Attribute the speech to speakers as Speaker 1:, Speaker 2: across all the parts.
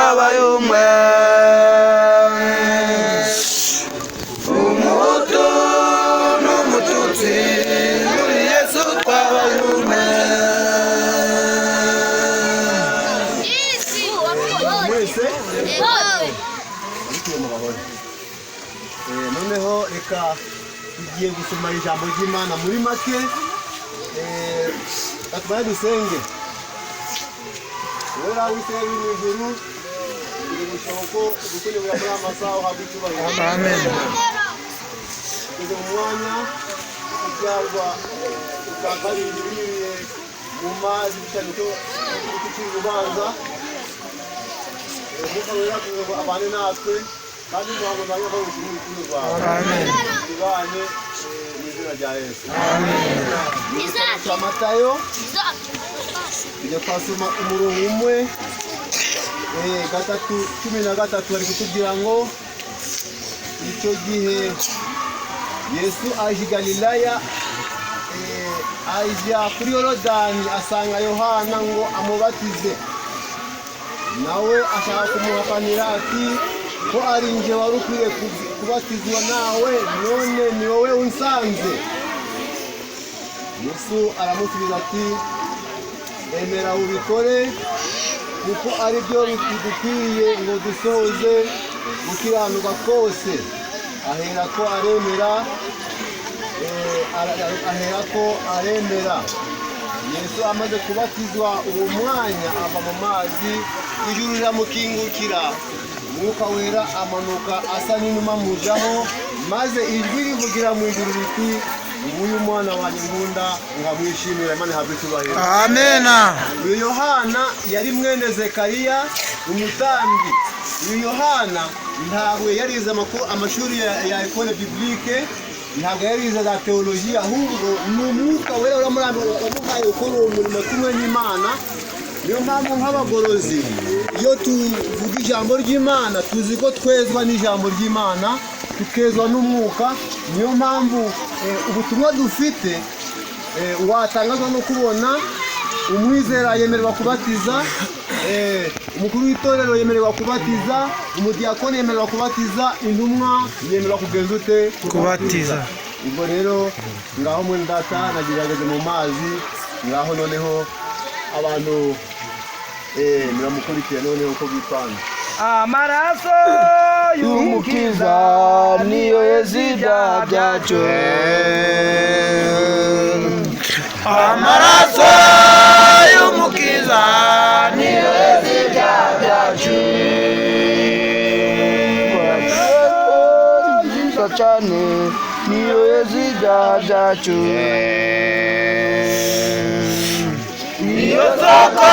Speaker 1: twabaye umwe. Umuhutu n'Umututsi, muri Yesu twabaye umwe.
Speaker 2: Mwese ariko mubahore. Noneho reka tugiye gusoma ijambo ry'Imana muri make. Reka dusenge. Wera w'Isirayeli uri mu ijuru, uri gusaba ko udukunibura muri aya masaha, uhabwa icyubahiro.
Speaker 1: Amen.
Speaker 2: Tugeze mu mwanya wo kubyarwa ubwa kabiri binyuriye mu mazi, cyane cyo gucira urubanza. Umwuka Wera kugira ngo abane natwe, kandi umuhango nawe ukaba urukundo rwawe.
Speaker 1: Amen.
Speaker 2: Tubane mu izina rya Yesu. Cya Matayo, tujya twasoma umurongo umwe, 3:13, bari kutubwira ngo icyo gihe Yesu aje i Galilaya, ajya kuri Yorodani, asanga Yohana ngo amubatize. Nawe ashaka kumuhakanira ati: "Ko ari njye wari ukwiye kubatizwa nawe, none ni wowe unsanze?" Yesu aramusubiza ati: "Emera ubikore, kuko ari byo bidukwiye ngo dusohoze gukiranuka kose." Aherako aremera. Aherako aremera. Yesu amaze kubatizwa, uwo mwanya ava mu mazi, ijuru riramukingukira, Umwuka Wera amanuka asa n'inuma mujaho, maze ijwi rivugira mu ijuru riti: "Nguyu mwana wanjye nkunda, nkamwishimira." Imana ihabwe icyubahiro.
Speaker 1: Amena.
Speaker 2: Uyu Yohana yari mwene Zekariya umutambyi. Uyu Yohana ntabwo yarize amashuri ya école biblique, ntabwo yarize za théologie, ahubwo ni Umwuka Wera wamuhaye gukora uwo murimo kumwe n'Imana. Niyo mpamvu nk'abagorozi, iyo tuvuga ijambo ry'Imana, tuzi ko twezwa n'ijambo ry'Imana, tukezwa n'Umwuka. Niyo mpamvu ubutumwa dufite, watangazwa no kubona umwizera yemererwa kubatiza, umukuru w'itorero yemererwa kubatiza, umudiyakoni yemererwa kubatiza, intumwa yemererwa kugenza ute?
Speaker 1: Kubatiza.
Speaker 2: Ubwo rero ngaho mwene data nagerageze mu mazi ngaho. Noneho abantu muramukurikiye noneho uko bipanga.
Speaker 3: Amaraso
Speaker 1: y'Umukiza niyo yeza ibyaha byacu. Amaraso y'Umukiza niyo yeza ibyaha byacu. Nziza cyane niyo yeza ibyaha byacu. Niyo soko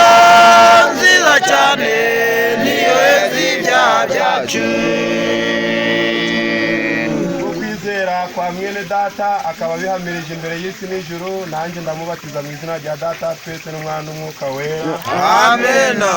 Speaker 1: nziza cyane niyo yeza ibyaha byacu.
Speaker 2: Kubwo kwizera kwa mwene data, akaba abihamirije imbere y'isi n'ijuru, nanjye ndamubatiza mu izina rya Data twese n'Umwana n'Umwuka Wera.
Speaker 1: Amena.